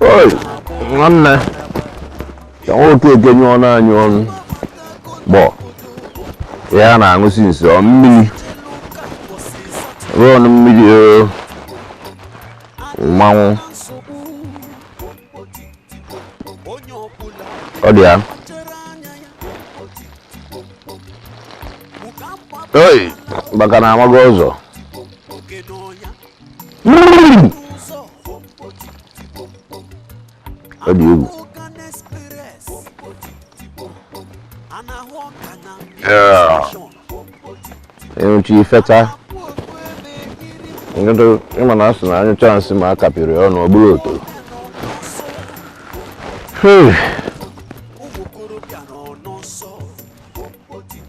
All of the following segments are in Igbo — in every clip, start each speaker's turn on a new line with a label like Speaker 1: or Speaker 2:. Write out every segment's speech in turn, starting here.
Speaker 1: Oi, nwanne ka nwoke ekenye ọnụ anyị ọnụ gbọ ya na-aṅụsi nsi ọ mmiri ruo ọnụ mmiri o mmanwụ ọ dị ya. Oi, maka na amago ụzọ. Ọ dị egwu. Ịnụcha ifecha ịma na asị na anyụcha nsị ma a kapịrị ọnụ ọ bụrụ otoro.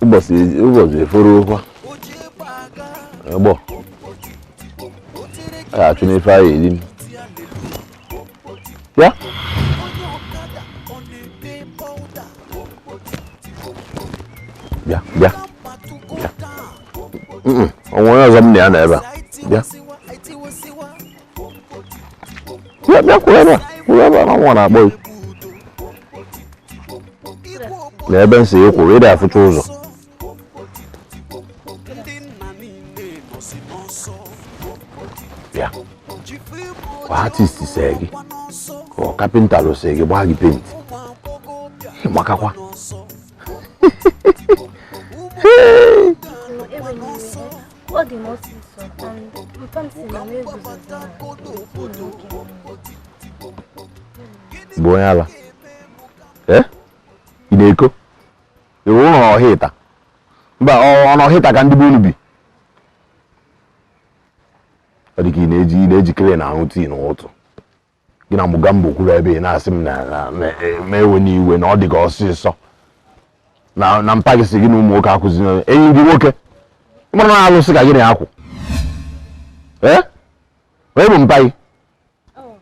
Speaker 1: Ụbọchị ụbọchị eforokwa egbọ a ga-achụ n'ife anyị eri ya. Bịa bịa bịa, o nwe onye ọzọ m na ya nọ ebe a. Bịa bịa bịa, kwụrụ ebe a, kwụrụ ebe a na nwa na-akpọ gị na ebe nsị ị kwụrụ ịdị afụcha ụzọ. Bịa ka artist see gị, ka ọ kapịnta lụsị gị, gbaa gị penti, ịgbakakwa.
Speaker 2: Ọ dị m ọsịsọ and mpa m si na m eguzozi na ụmụ nwoke.
Speaker 1: Bụ onye ala ee ị na-eko iwu ụlọ ọhịa ịta mba ọ na ọhịa ịta ka ndị be unu bi. Ọ dị ka ị na-eji ị na-eji kren aṅụ tii n'ụtụ gị na Mugambo kwuru ebe ị na-asị m na ma ewe n'iwe na ọ dị gị ọsịsọ na na mpa gị si gị na ụmụ nwoke akụziri enyi gị nwoke mara na alụsị ka gị na ya kwụ. Ee, onye bụ mpa gị?
Speaker 2: Oh,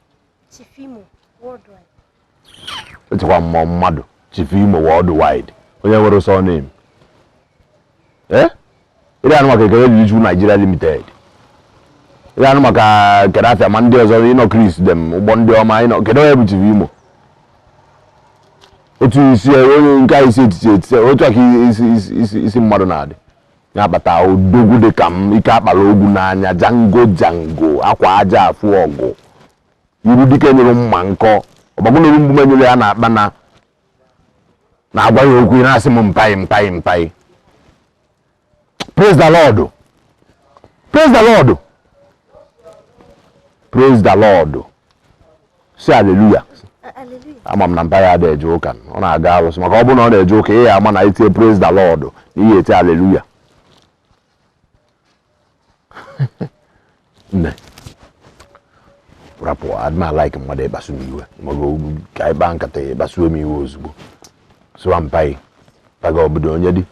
Speaker 2: Chief Imo Worldwide.
Speaker 1: Echekwa mmụọ mmadụ Chief Imo Worldwide, onye nwere surname. Ee, ịrị anụ maka Ekele Dịrị Chukwu Nigeria Limited, ịrị anụ maka Kedafia ma ndị ọzọ ịnọ Chris dem ụgbọ ndị ọma ịnọ. Kedu onye bụ Chief Imo? Otu isi onye nke a isi etiti etiti otu a ka isi isi isi isi mmadụ na-adị na-akpata odogwu dị ka m ike akpara ogwu n'anya jango jango akwa aja afụ ọgụ iru dike nyere mma nkọ ọgbagụnolu mgbume nyere ya na-akpa na na-agwa ya okwu ị na-asị m mpaị mpaị mpaị. Praise the Lord, praise the Lord, praise the Lord, si hallelujah.
Speaker 2: Hallelujah.
Speaker 1: Ama m na mpa ya ada eje ụka, ọ na-aga arụsị maka ọ bụrụ na ọ na-eje ụka ị ya ama na itie praise the Lord na ihe eti hallelujah. Nne rapụ, adịm like mmadụ ịkpasu m iwe maọbụ ka anyị kpaa nkata ya ịkpasuo m iwe ozugbo sịwa mpaghị mpaghị obodo onye dị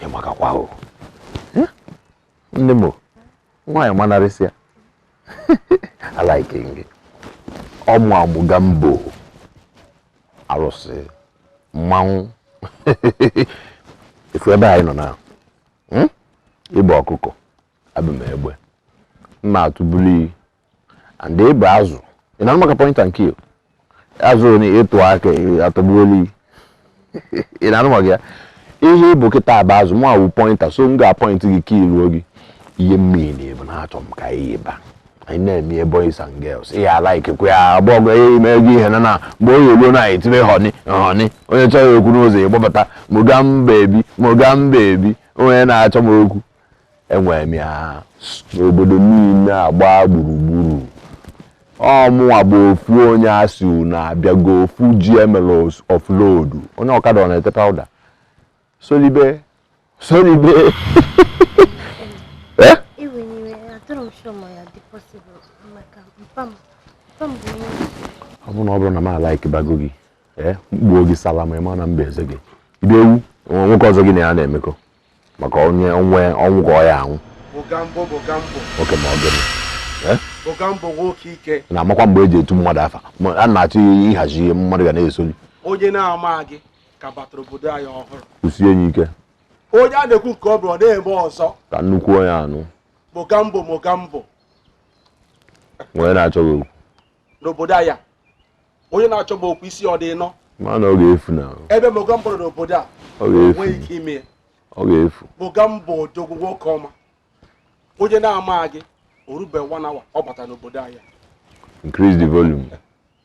Speaker 1: ịmakakwa o. Nne m nwaanyị manarịsịa alaike gị ọmụ amụgambo arụsị mmanwụ efu ebe anyị nọ na ịgba ọkụkọ abụ m egbe mma atụbuli and ịba azụ ị na-anụ maka point and kill azụ na ịtụ aka atọgbuoli ị na-anụ maka ya ihe ịbụ kịta aba azụ mụ awụ pointer so m ga-apọint gị kiluo gị ihe mmiri bụ na achọ m ka anyị ịba anyị na-eme boys and girls ị ya like kwe ya agbọghọ ime gị ihe na na mgbe onye ruo na etinye họni họni onye chọrọ okwu n'ụzọ ịgbabata Mugambo ebi Mugambo ebi onye na-achọ m okwu enwere m ya n'obodo niile agba gburugburu ọmụnwa bụ ofu onye asị na-abịago ofu GML offload onye ọkada ọ na-ete powder solibe solibe.
Speaker 2: Iwe n'iwe atụrụ m sure ma ya dị possible maka mpa m bụ onye
Speaker 1: ọ bụrụ na ọ bụrụ na m alaiki bago gị ee mkpuo gị sala ma ịma na mba eze gị ibe ewu nwoke ọzọ gị na ya na-emekọ maka onye onwe ọnwụ ka ọ ya anwụ.
Speaker 3: Mugambo Mugambo
Speaker 1: nwoke ma ọ gịnị.
Speaker 3: Mugambo nwoke ike
Speaker 1: na-amakwa mgbe eji etu mmadụ afa a na-achọ ịhazi ihe mmadụ ga na-esoli
Speaker 3: onye na-ama gị ka batara obodo anyị ọhụrụ
Speaker 1: kwụsie ya ike
Speaker 3: onye a na-ekwu nke ọ bụrụ ọ na-eme ọzọ
Speaker 1: ka nnukwu onye anụ
Speaker 3: Mugambo Mugambo
Speaker 1: onye na-achọghị okwu
Speaker 3: n'obodo anyị Onye na-achọ m okwu isi ọ dị nọ.
Speaker 1: Mana ọ ga-efu na.
Speaker 3: Ebe Mogambo nọ n'obodo a.
Speaker 1: Ọ ga-efu.
Speaker 3: Enweghị ike ime ya.
Speaker 1: Ọ ga-efu.
Speaker 3: Mogambo odogwu nwoke ọma. Onye na-ama gị o rube 1 hour ọ bata n'obodo anyị.
Speaker 1: Increase the volume.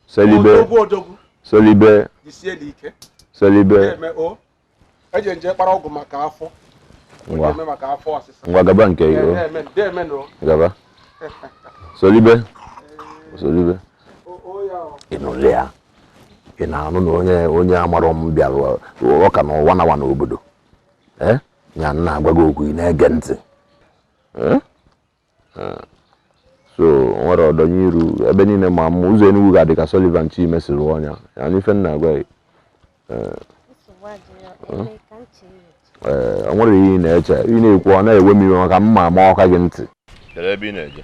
Speaker 1: Selibe.
Speaker 3: Odogwu odogwu.
Speaker 1: Selibe.
Speaker 3: Jisie n'ike.
Speaker 1: Selibe.
Speaker 3: Eme o. Eje nje kpara ọgwụ maka afọ.
Speaker 1: Ngwa.
Speaker 3: Eme maka afọ ọsịsa.
Speaker 1: Ngwa gaba nke gị.
Speaker 3: Eme eme no.
Speaker 1: Gaba. Solibe. Solibe. Ị nụrụ ya. Ị na-anụ na onye onye amarọ m bịara ọka n'ụwa nawa n'obodo. Eh? Ya nna agwa gị okwu ị na-ege ntị. Eh? So nwere ọdọnye iru ebe niile ma mma ụzọ Enugu ga-adị ka Sullivan Chime siri rụọ ọnya ya n'ife nna agwa gị. Ee, o nwere ihe ị na-eche ị na-ekwu ọ na-ewe m iwe maka mma ama ọka gị ntị. Kedu ebe ị na-eje?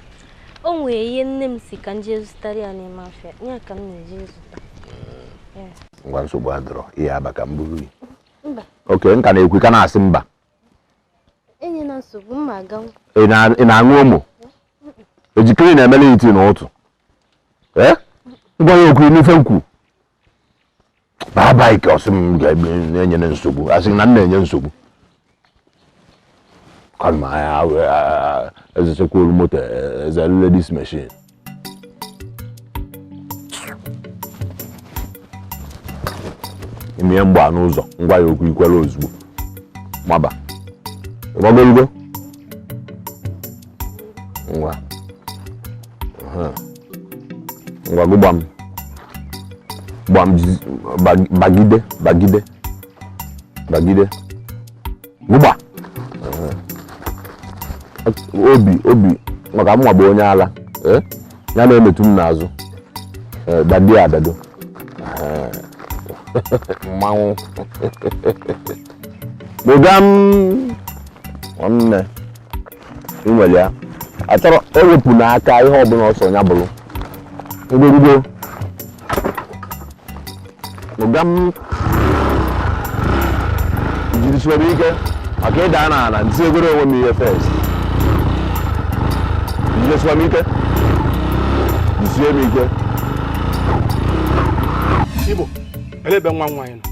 Speaker 2: O nwere ihe nne m si ka m jee zụtara ya n'ime afịa, ya ka m na-eje zụta.
Speaker 1: Ngwa nsogbu adịrọ, ihe aba ka m buru gị.
Speaker 2: Mba.
Speaker 1: Oke, nka na-ekwu ka na-asị mba.
Speaker 2: Enyela nsogbu, mma agawo.
Speaker 1: Ị na-aṅụ ụmụ? Ejikere na-emele iti n'ụtụ. Ee? Ngwa ya okwu n'ife nkwu. Baa baik ọsị m ga-enyere nsogbu. Asị na m na-enye nsogbu. Kama ya ezechekwuru moto eze ladies machine. Ime mgba n'ụzọ ngwa ya okwu ikwere ozugbo. Maba. Ịgbagolugo? Ngwa. Ngwa gụ gbam. Gbam bagide bagide. Bagide. Gụgba. Obi obi maka mma bụ onye ala. Ya na-emetụ m n'azụ. Dadi adado. Mmanwụ. Gbụga m nwanne. Ị nwere ya. Achọrọ ewepụ n'aka ihe ọbụla ọsọ ya bụrụ. Ngwongwo. Gbụga m jiri ike maka ịda n'ala ntị egoro onwe m ihe first. Jidesiwa m ike. Jisie m ike.
Speaker 3: Igbo, elebe nwa nwaanyị nọ.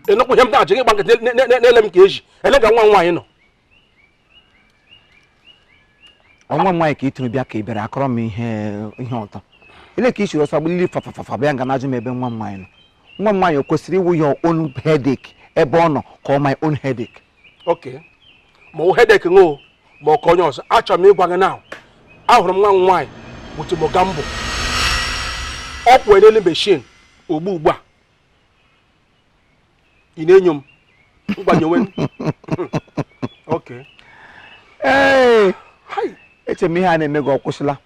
Speaker 3: Ị nọkwa ihe m na-ajụ gị gba nkịtị na-ele m ka eji. Ele ka nwa nwaanyị nọ.
Speaker 4: Nwa m nwaanyị ka ị tụrụ bịa ka ị bịara akọrọ m ihe ụtọ. Ele ka i siri ọsọ gbalili fafafafa bịa nga na-ajụ m ebe nwa m nwaanyị nọ. Nwa m nwaanyị o kwesịrị iwu your own headache ebe ọ nọ ka ọ my own headache.
Speaker 3: Okay. Ma ọ headache ṅụ ma ọ ka onye ọzọ. Achọrọ m ịgwa gị na ahụrụ m nwa m nwaanyị bụ Mogambo. Ọ kwụ n'elu machine ugbu a. Ị na-enyo m mgbanyewe m. Okay.
Speaker 4: Ee. Eche m ihe a na-eme gị ọ kwụsịla.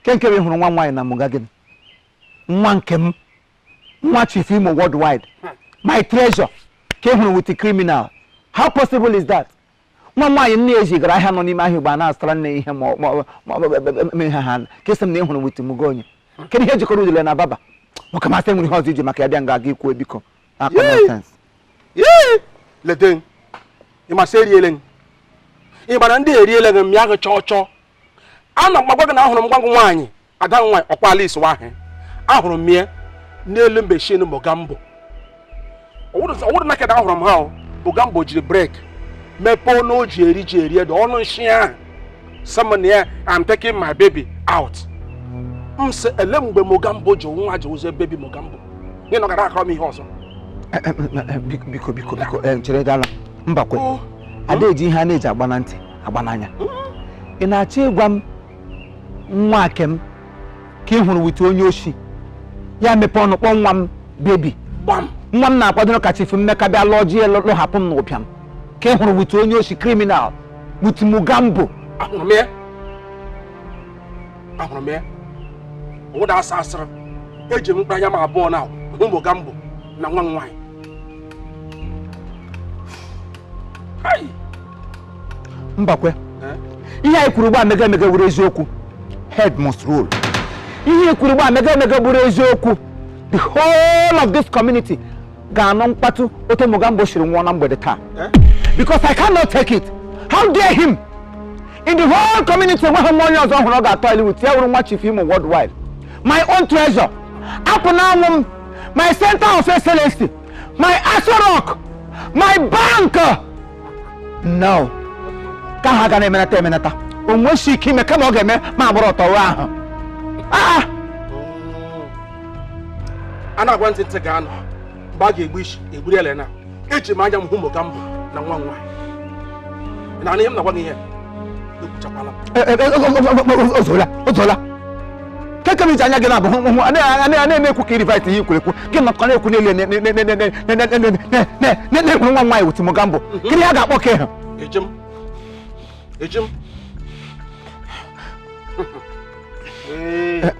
Speaker 4: Nke m hụrụ nwa nwaanyị na mụga gịnị? Nwa nke m. Nwa Chief Imo worldwide. My treasure. Ka ị hụrụ with the criminal. How possible is that? Nwa nwaanyị nne ya zigara ahịa nọ n'ime ahịa ugbo a na-azụtara nne ihe ma ihe ha ka esi m na ị hụrụ with mụga onye. Kedu ihe jikọrọ udele na baba? Maka masị enwere ihe ọzọ iji maka ya bịa nga aga ikwu biko. Nonsense.
Speaker 3: Lete ị masị eriele m. Ị gbara ndị eriele gị m ya gị chọọ chọọ. Ana m agwa gị na ahụrụ m gwa gị nwaanyị ada nwaanyị ọkwa Alice wahị. Ahụrụ m ya n'elu machine Mogambo. Ọwụrụ na kedụ ahụrụ m ha o. Mogambo jiri brek mepee ọnụ o ji eri ji eri edo ọnụ nshi ahụ. Sị m na ya I'm taking my baby out. M sị ele mgbe Mogambo ji nwa ji ụzọ baby Mogambo. Nị nọgara akọrọ m ihe ọzọ.
Speaker 4: Biko biko biko chere dala mbakwe. Ada eji ihe a na-eji agba na ntị agba n'anya. Ị na-achọ ịgwa m nwa kem ka ị hụrụ wit onye oshi ya mepee ọnụ kpọọ nwa m bebi. Nwa m na-akwadoro ka Chief Mmeka bịa lụọ ji lụhapụ m n'ụbịam ka ị hụrụ wit onye oshi criminal wit Mogambo.
Speaker 3: Ahụrụ m ya. Ahụrụ m ya. Ụda asa asịrị. Eji m mkpụrụ anya m abụọ na hụ Mogambo na nwa m nwaanyị.
Speaker 4: Mbakwe. Ihe anyị kwuru ugbu a mega emega bụrụ eziokwu. Head must roll. Ihe kwuru ugbu a mega emega bụrụ eziokwu. The whole of this community ga-anọ mkpatụ otu Mogambo siri nwụọ na mgbede taa. Because I cannot take it. How dare him? In the whole community enweghị m onye ọzọ hụrụ ọ ga-atọ ilu wit ya wụrụ nwa Chief Imo worldwide. My own treasure, apụ n'anwụ m, my center of excellency, my Aso Rock, my bank. No, ka ha ga na-emenata emenata, o nweghị ike ime kama ọ ga-eme ma agbụrụ ọtọ ruo ahụ. Ah!
Speaker 3: A na-agwa ntị ntị ga-anọ mgbe a ga-egbu isi egburu ele na eji m anya m hụ Mogambo na nwa m nwaanyị. Ị na-anụ ihe m na-agwa gị? Ihe ekwuchakwala m.
Speaker 4: Ozuola, ozuola. Keke m iji anya gị na-abụ hụ hụ a na-ekwu ka irivait ihe ikwuru ekwu gị nọkọ na-ekwu n'elu na-ekwuru nwa m nwaanyị wuti Mogambo. Gịnị a ga-akpọ ka ịhụ?
Speaker 3: Eji m eji m. Ee.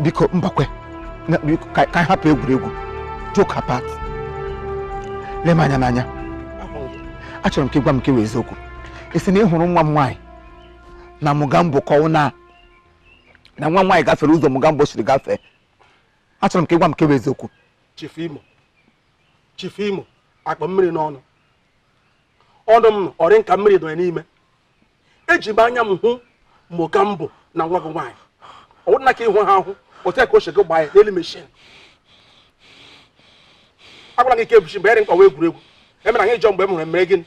Speaker 4: Biko Mbakwe, biko ka anyị hapụ egwuregwu. Joke apart, lee m anya n'anya.
Speaker 3: Ahụ gị.
Speaker 4: Achọrọ m ka ị gwa m nke wụ eziokwu. Ị sị na ị hụrụ nwa m nwaanyị na Mogambo, ka ọ na nwa m nwaanyị gafere ụzọ Mogambo siri gafee. Achọrọ m ka ị gwa m nke wụ eziokwu.
Speaker 3: Chief Imo, Chief Imo, akpa mmiri n'ọnụ ọnụ m nọ ọrị nka mmiri nọ ya n'ime. Eji m anya m hụ Mogambo na nwa gị nwaanyị. Ọ bụrụ na ka ịhụ ha ahụ otu a ka o si gị gbaa ya n'elu machine. Agwara gị ike ebuchi mgbe eri nkọwa egwuregwu emere anyị jọ mgbe m hụrụ mere gịnị.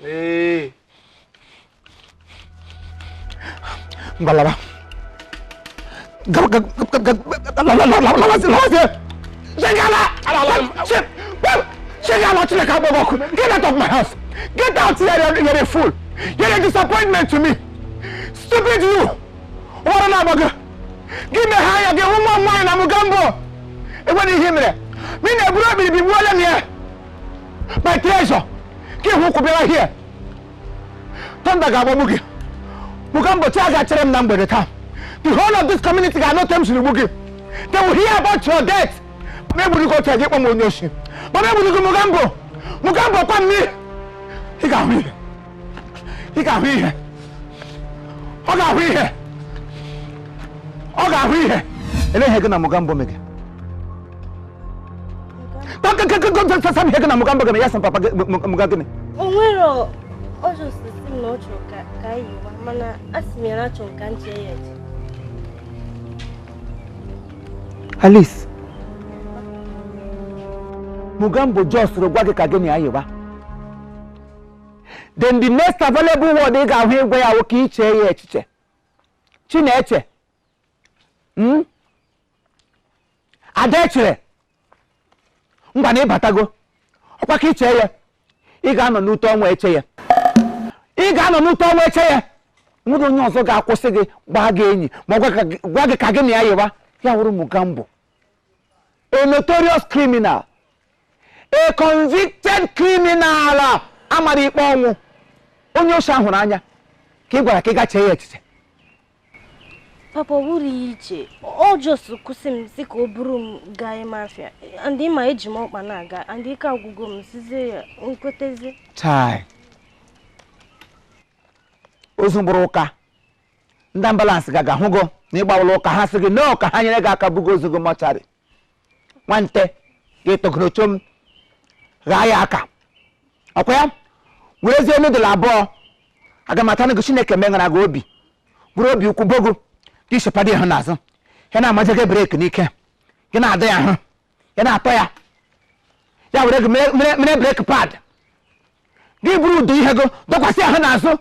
Speaker 3: Ee.
Speaker 4: Ngwa, lawa. Lawazie. Shigala! Shigala, Chineke agbọghọ ọkụ. Get out of my house. Get out here, you're a fool. You're a disappointment to me. Stupid you. Ụwara na-agba gị. Gị meghe anya gị hụ nwa m nwaanyị na Mogambo. Enwere ihe mere. Ma ị na-eburu okpiri gbuola m ya. My treasure. Ka ịhụ ụkwụ bịara here. Thunder ga-agbagbu gị. Mogambo, chi aga-chere m na mgbede taa. The whole of this community ga-anụ otu m siri gbu gị. They will hear about your death. Ma egburu gị otu a gị kpọ m onye oshi. Mana egburu gị Mogambo. Mogambo kwa mmiri. Ị ga-ahụ ihe. Ị ga-ahụ ihe. Ọ ga-ahụ ihe. Ọ ga-ahụ ihe. Ele ihe gị na Mogambo mege. Sam ihe gị na Mogambo gị ya sị papa gị Muga gịnị?
Speaker 2: O nwere ọ just sị m na ọ chọrọ ka anyị yiwa, mana a sị m ya na achọrọ ka m chee ya eche.
Speaker 4: Alice, Mugambo just gwa gị ka gị na ya yiwa. Then the next available word ị ga-ahụ ịgwa ya wụ ka ị chee ya echiche. Chineche. Ada echere. Ngwa na ịbatago. Ọkwa ka ichee ya. Ị ga-anọ n'ute ọnwa eche ya. Ị ga-anọ n'ute ọnwa eche ya. Nwere onye ọzọ ga-akwụsị gị gbaa gị enyi ma ọ gwa gị ka gị na ya yiwa. Ya wụrụ Mugambo. A notorious criminal. A convicted criminal. Amara ikpe ọnwụ. Onye oshi ahụrụ anya ka ị gwara ka ị gaa chee ya echiche.
Speaker 2: Papa, ọ bụrụ ya iche, ọ just kwụsị m sị ka o buru m gaa ime afịa, and ịma eji m ọkpa na-aga and ike agwụgo m, sizie ya nkwetezi.
Speaker 4: Chai. Ozu gburu ụka. Ndị ambulance ga ahụ gị na ịgbawụla ụka, ha sị gị no ka ha nyere gị aka bugo ozu gị mortuary. Nwante gị tọgorocho m ghaa ya aka. Ọkwa ya werezie nudul abụọ aga m ata gị. Chineke meghara gị obi bụrụ obi ukwu bogo gị chepada ịhụ n'azụ ya na-amaje gị brake n'ike gị na-adọ ya ahụ ya na-atọ ya ya were gị mere brake pad gị buru udu ihe gị dọkwasị ahụ n'azụ.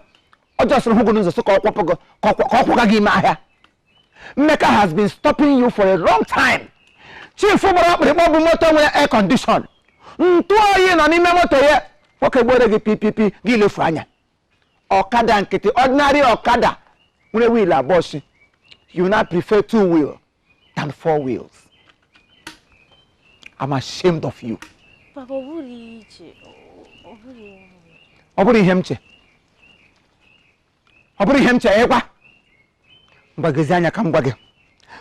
Speaker 4: Ọ jọsịrị hụ gị n'ụzọ sị ka ọ kwọpụ gị ka ọ kwụga gị ime ahịa. Mmeka has been stopping you for a long time. Chief gbara ọkpụrịkpọ bụ moto nwere air condition, ntụ oyi nọ n'ime moto ya. Nwoke gbore gị ppp gị lefu anya ọkada nkịtị, ordinary ọkada nwere wheel abụọ si you now prefer two wheel than four wheels. I'm ashamed of you.
Speaker 2: Papa, ọ bụrụ ya iche, ọ bụrụ ya.
Speaker 4: Ọ bụrụ ihe m che, ọ bụrụ ihe m che ịgwa mgbagezi anya ka m gwa gị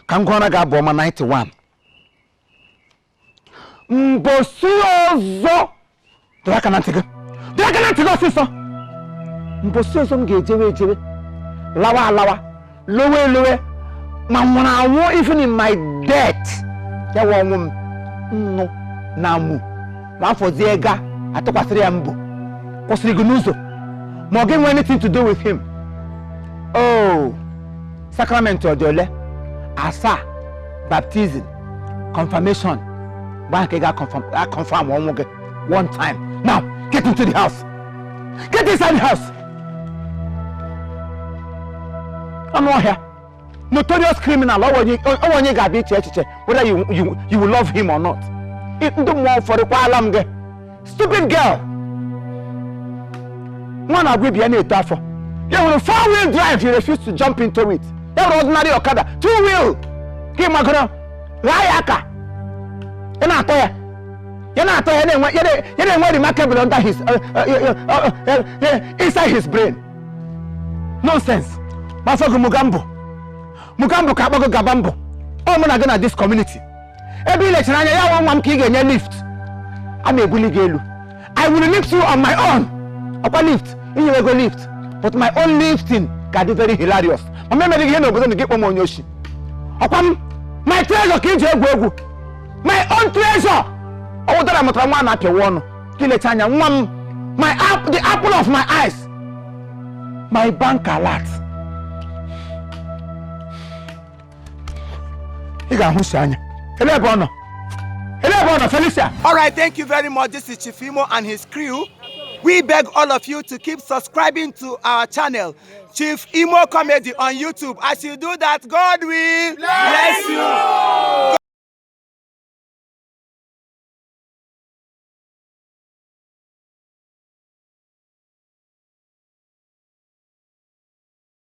Speaker 4: ka m gụọra gị abụ ọma 91 mbosi ọzọ. Dọrọ aka na ntị gị, dọrọ aka na ntị gị ọsịsọ. Mbosi ọzọ m ga-ejewe ejewe, lawa alawa, lowe elowe, ma nwụrụ anwụ, even in my death, ya wụ ọnwụ m nnụ na mụ ma afọzie ga atụkwasịrị ya mbụ kwụsịrị gị n'ụzọ ma ọ gị nwee anything to do with him. Oh, sacrament ọ dị ole? Asaa, baptism, confirmation. Mgbe ahụ ka ị ga-confirm ọnwụ gị one time. Now get into the house, get inside the house. Anụ ọhịa, notorious criminal. Ọwụ onye ga-abịa iche echiche whether you will love him or not. Ndị mmụọ ụfọdụ kwaala m gị. Stupid girl. Nwa na-agwa ibi ya na-eto afọ ya nwere four wheel drive, you refuse to jump into it. Ya nwere ordinary ọkada two wheel ka ị magoro ghaa ya aka. Ị na-atọ ya, ya na-atọ ya, na-enwe ya na-enwe remarkable under his inside his brain. Nonsense. Mafọ gị Mugambo, Mugambo ka akpọgo gaba mbọ. Ọ mụ na gị na this community ebe ị lechara anya ya nwa nwa m ka ị ga-enye lift. A ma ebuli gị elu. I will lift you on my own. Ọkwa lift inyewego lift, but my own lifting ga-adị very hilarious. Mama emere gị ihe n'obodo na gị kpọ m onye oshi. Ọkwa m my treasure ka iji egwu egwu, my own treasure. Ọ wụdara mụtara nwa na-apịawa ọnụ ka ilecha anya nwa m, my the apple of my eyes, my bank alert. Ị ga-ahụ si anya. Ele ebe ọ nọ? Ele ebe ọ nọ, Felicia?
Speaker 5: All right, thank you very much. This is Chief Imo and his crew. We beg all of you to keep subscribing to our channel, Chief Imo Comedy on YouTube. As you do that, God will bless you.